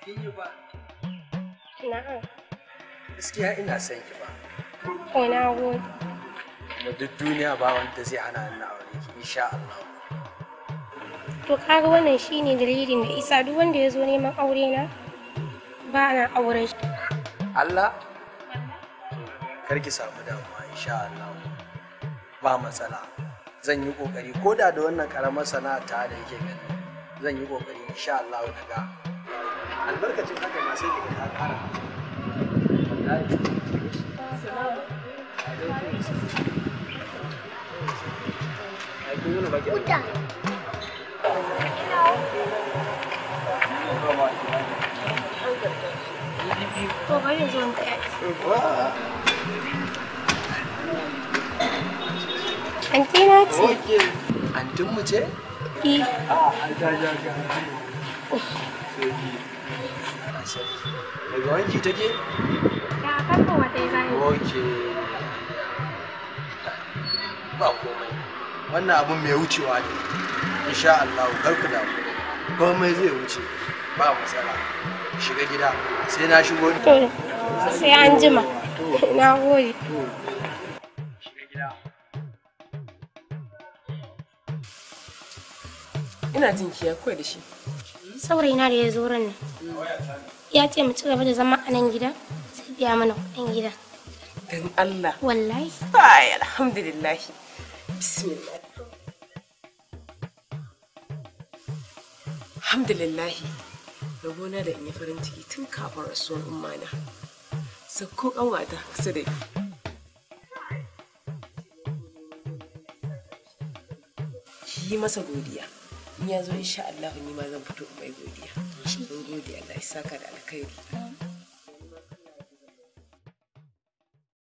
Kin yi ba? Na'am. Gaskiya ina son ki ba. Ko na gode. Kuma duk duniya ba wanda zai hana ni aure ki insha Allah. To kaga wannan shine dalilin da isa duk wanda ya zo neman aure na ba na auren shi. Allah? Kar ki samu damuwa insha Allah. Ba matsala. Zan yi kokari ko da da wannan karamar sana'a ta da yake gani. Zan yi kokari insha Allah daga albarkacin haka ma sai kiga ta kara. Wallahi. Ai kun nuna baki. To bari zo in taya. Anti na ce. Okay. Antin mu ce? Eh. Daga wanki take? Ya karfa wata ya bayan. Okay. Ba komai. Wannan abun mai wucewa ne. Insha Allah kar ku damu. Komai zai wuce. Ba matsala. Shiga gida sai na shigo. To sai an jima. Na gode. Shiga gida. Ina jin ki ya koyar da shi. Saurayina da ya zo ran nan. Ya ce mu ci gaba da zama a nan gida sai biya mana kuɗin gida. Dan Allah. Wallahi. Ai alhamdulillah. Bismillah. Alhamdulillah. Rabona da in yi farin ciki tun kafin rasuwar ummana. Sakko kanwata kusa da ni. Ki yi masa godiya. In ya zo insha Allah ni ma zan fito in mai godiya. Mun gode Allah ya saka da alkhairi.